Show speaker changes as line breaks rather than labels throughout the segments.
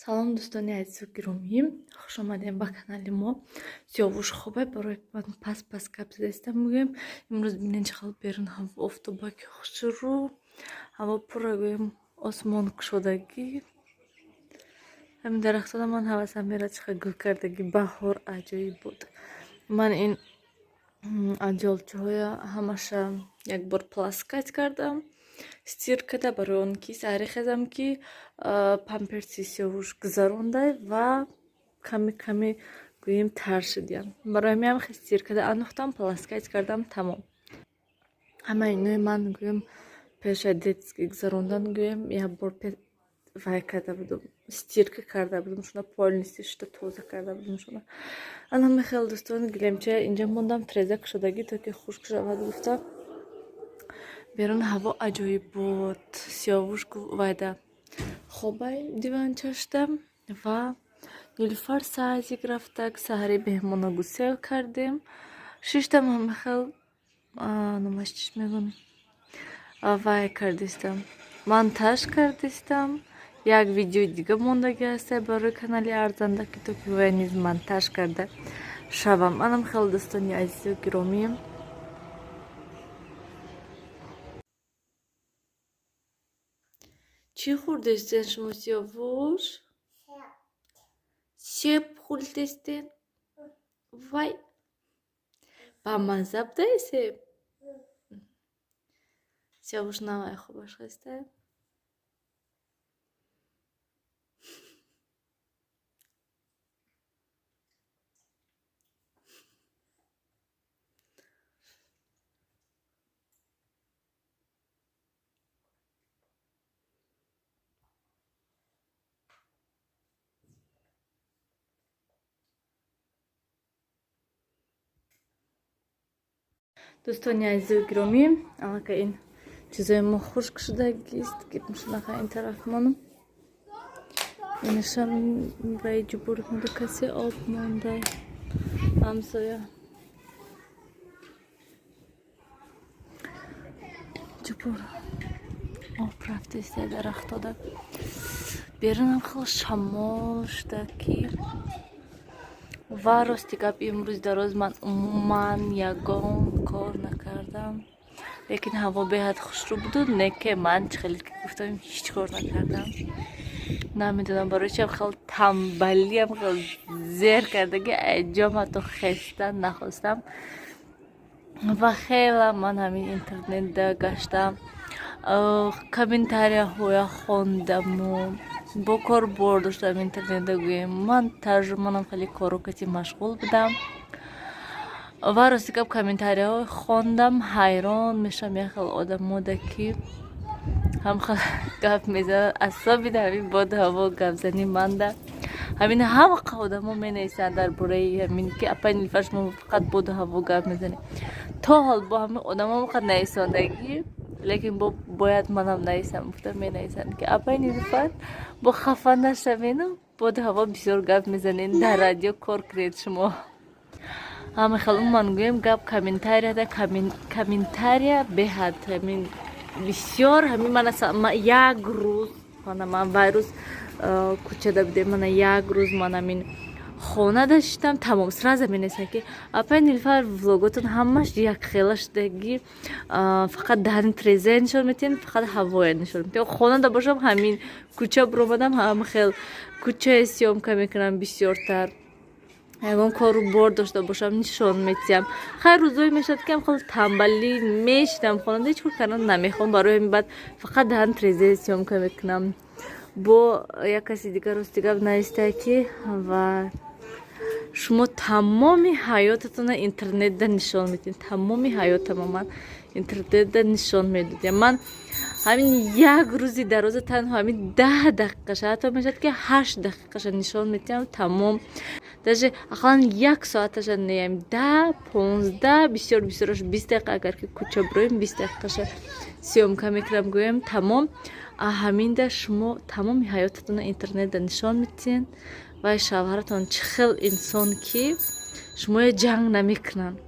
Салом, дӯстони азизу гиромӣ, хуш омадем ба канали мо. Сиёвуш хобе, барои ман пас пас гап задаистам. Мегӯем, имрӯз бинен, чӣ хел берун ҳаво, офтобаки хушрӯ, ҳаво пурра, гӯем, осмон кушодагӣ. Ҳамин дарахтона ман ҳавасам мерад, чӣ хел гул кардагӣ, баҳор аҷоиб буд. Ман ин аҷолчаҳоя ҳамаша якбор полоскать кардам, стирка да, барои он ки саҳаре хезам, ки памперси сиёвуш гузаронда ва каме каме, гӯем, тар шудиям. Барои ҳамин ҳам стирка да андохтам, полоскать кардам, тамом. Ҳамаи инои ман, гӯем, пеша детский гузарондан, гӯем, якбор вай карда будум, стирка карда будум шуна, полностью шута тоза карда будум шуна. Ана мехел, дӯстон, гилемча инҷа мондам, треза кушодагӣ, то ки хушк шавад гуфта. Берун ҳаво аҷоиб буд. Сиёвуш вайда хобай, диванчашда, ва Нилуфар садик рафтак. Саҳари беҳмона гусел кардем, шиштам, ҳамахел номаш чиш мегӯн, вай кардистам, монтаж кардистам. Як видеои дига мондагӣ ҳаста барои канали арзанда, ки то ки вай низ монтаж карда шавам. Анам хеле, дӯстони азизу гиромӣ. Чӣ хӯрдестен шумо, Сиёвуш? Себ хӯрдестен? Вай, ба мазза будай себ? Сиёвуш навай хобаш хаста. Дӯстони азизу гиромӣ, аллакай ин чизои мо хушк шудагист. Гипмшунаха ин тараф монум, инашам вай ҷубур монда, касе об монда, ҳамсоя ҷубур об рафтеста дарахтода. Берунам хеле шамол шуда ки. Ва рости гап, имрӯз дароз ман умуман ягон кор накардам, лекин ҳаво беҳад хушрӯ буду, не ке ман чӣ хеле ки гуфтам, ҳеҷ кор накардам. Намедонам барои чиам хеле тамбалиам хеле зер кардаги, айҷом ҳатто хестан нахостам. Ва хела ман ҳамин интернетда гаштам, комментарияҳоя хондаму бо кор бор доштам интернетда, гӯем, ман таржуманам, хеле кору кати машғул будам. Ва рости гап, комментарияҳо хондам, ҳайрон мешавам, як хел одамода ки ҳам хел гап мезанад, асобида ҳамин боду ҳаво гапзанӣ манда. Ҳамин ҳамақа одамо менависанд дар бораи ҳамин ки апай Нилфар, шумо фақат боду ҳаво гап мезанед. То ҳол бо ҳамин одамо фақат нависондагӣ, лекин бо бояд манам нависам гуфта менависанд, ки апай Нилуфар, бо хафа нашавену, боду ҳаво бисёр гап мезанед, дар радио кор кунед шумо. Ҳама хел умуман, гӯем, гап комментарияда, комментария беҳад ҳамин бисёр. Ҳамин мана як рӯз, мана ман вай рӯз кӯчада будем, мана як рӯз ман ҳамин хона даштам, тамом, сразу менависанд, ки апай Нилфар, влоготон ҳамаш якхела шудагӣ, фақат даҳани треза нишон метиҳен, фақат ҳавоя нишон метиҳен. Хонада бошам, ҳамин кӯча буромадам, ҳама хел кӯчае съёмка мекунам бисёртар, ягон кору бор дошта бошам, нишон метиҳам. Хайр, рӯзое мешавад, ки хел тамбалӣ мешинам хонада, ҳеҷ кор кардан намехоҳам, барои ҳамин баъд фақат даҳани треза съёмка мекунам. Бо як каси дигар, рости гап, навистае, ки ва шумо тамоми ҳаётатонро интернетда нишон медиҳед. Тамоми ҳаётама ман интернетда нишон медодям? Ман ҳамин як рӯзи дароза танҳо ҳамин 10 дақиқаша, ҳатто мешавад, ки 8 дақиқаша нишон медиҳам, тамом. Даже ақаллан як соаташа неям, 10, 15, бисёр бисёраш 20 дақиқа, агар ки кӯча бироем, 20 дақиқаша съёмка мекунам, гӯем, тамом. Ҳаминда шумо тамоми ҳаётатонро интернетда нишон медиҳед. Вай шавҳаратон чӣ хел инсон, ки шумоя ҷанг намекунанд?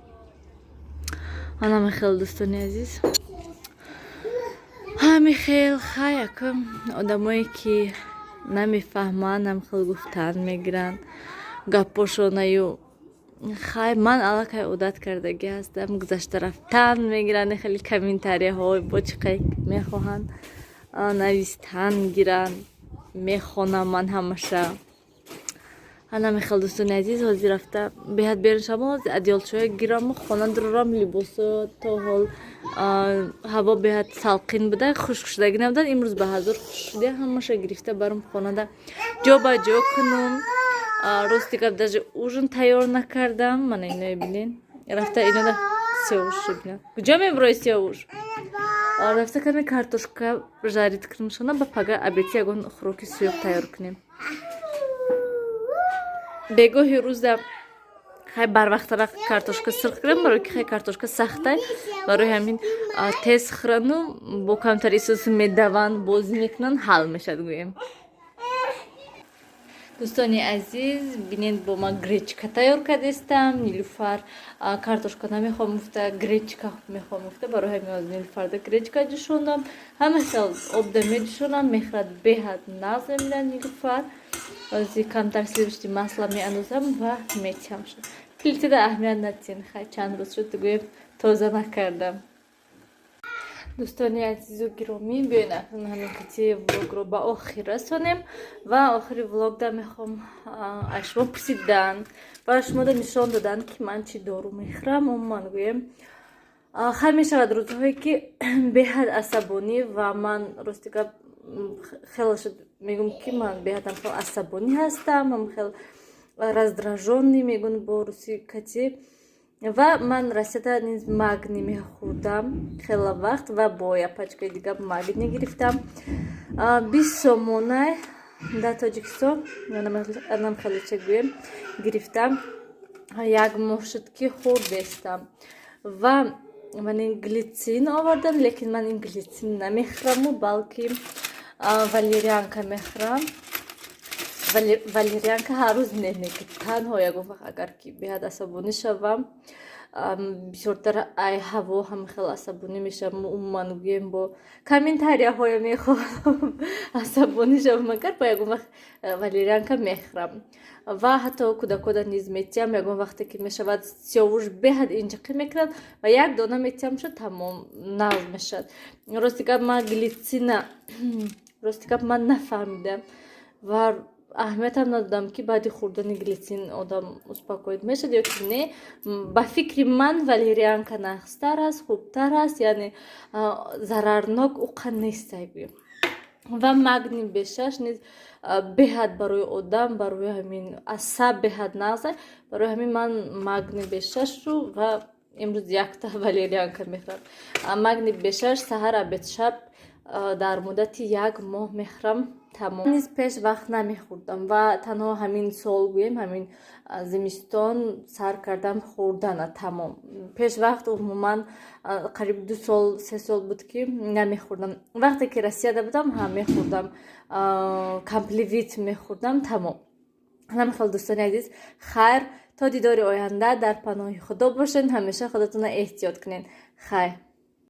Анаме хел, дӯстони азиз, ҳами хел. Хай, ака, одамое ки Намефаҳманд, ҳамхел гуфтан мегиранд гаппошонаю. Хай, ман аллакай одат кардагӣ ҳастам, гузашта рафтан мегиранд. Хеле комментарияҳо бо чӣ қай мехоҳанд навистан гиранд, мехонам ман ҳамаша. Ҳанамехел, дӯстони азиз, ҳозир рафта беҳад берун шавам, ҳозир одеялчаҳое гираму хона дурорам. Либосо то ҳол ҳаво беҳад салқин буда, хушк шудагӣ набуданд. Имрӯз ба ҳазор хушк шуда, ҳамаша гирифта барам, хонада ҷо ба ҷо кунум. Рости гап, даже ужин тайёр накардам. Мана иное бинен, рафта инода сиёвуш бинам, куҷо мебурои, Сиёвуш? Рафта каме картошка жарить кунем шона, ба пага обеди ягон хӯроки суюқ тайёр кунем. Бегоҳи рӯза хай барвақтара картошка сирх кунем, барои ки хай картошка сахтай, барои ҳамин тез хӯрану бо камтар исусу медаванд, бозӣ мекунанд, ҳал мешад гӯем. Дӯстони азиз, бинед, бо ман гречка тайёр кардастам. Нилуфар картошка намехоҳам гуфта, гречка мехоҳам гуфта, барои ҳамин аз Нилуфарда гречка ҷӯшондам. Ҳама хел обда меҷӯшонам, мехӯрад, беҳад нағз мебинад Нилуфар. Ози камтар сливочный масло меандозам ва метиҳам. Шуд, плитада аҳамият натиҳен. Хай, чанд рӯз шуд, гӯем, тоза накардам. Дӯстони азизу гиромӣ, биёед, акнун ҳамин кати влогро ба охир расонем. Ва охири влогда мехоҳам аз шумо пурсидан ва шумода нишон додан, ки ман чӣ дору мехӯрам. Умуман гӯем, хай, мешавад рӯзҳое, ки беҳад асабонӣ, ва ман, рости гап, хеле шуд мегӯм, ки ман беҳадам хел асабонӣ ҳастам, ҳам хел раздражённый мегӯн бо русӣ кати. Ва ман Россияда низ магний мехӯрдам хеле вақт ва бо як пачкаи дига магний гирифтам, 20 сомонай дар Тоҷикистон, анам хеле ча гӯем, гирифтам. Як моҳ шуд, ки хӯрдестам. Ва ман ин глицин овардам, лекин ман ин глицин намехӯраму, балки валерианка мехӯрам. Валерианка ҳар рӯз не, ки танҳо ягон вақт, агар ки беҳад асабонӣ шавам, бисёртар ай ҳаво ҳам хел асабонӣ мешавам. Умуман гӯем, бо комментарияҳоя мехоҳам асабонӣ шавам, агар бо ягон вақт валерианка мехӯрам. Ва ҳатто кӯдакода низ метиҳам. Ягон вақте ки мешавад, Сиёвуш беҳад инҷиқӣ мекунад ва як дона метиҳам, шуд, тамом, нағз мешавад. Рости гап, ман глицина, рости гап, ман нафаҳмидам ва аҳамиятам надодам, ки баъди хӯрдани глицин одам успокоить мешавад ё ки не. Ба фикри ман, валерианка нағзтар аст, хубтар аст, яъне зарарнок уқа нестай гӯем. Ва магний бешаш низ беҳад барои одам, барои ҳамин асаб беҳад нағза. Барои ҳамин ман магний бешашру ва имрӯз якта валерианка мехӯрам. Магний бешаш саҳар, обед, шаб дар муддати як моҳ мехӯрам, тамом. Низ пеш вақт намехӯрдам ва танҳо ҳамин сол, гӯем, ҳамин зимистон сар кардам хӯрдана, тамом. Пеш вақт умуман қариб 2 сол, 3 сол буд, ки намехӯрдам. Вақте ки Россияда будам, ҳам мехӯрдам, Компливит мехӯрдам, тамом. Ҳамин, дӯстони азиз, хайр, то дидори оянда дар паноҳи Худо бошед. Ҳамеша худатонро эҳтиёт кунед. Хайр.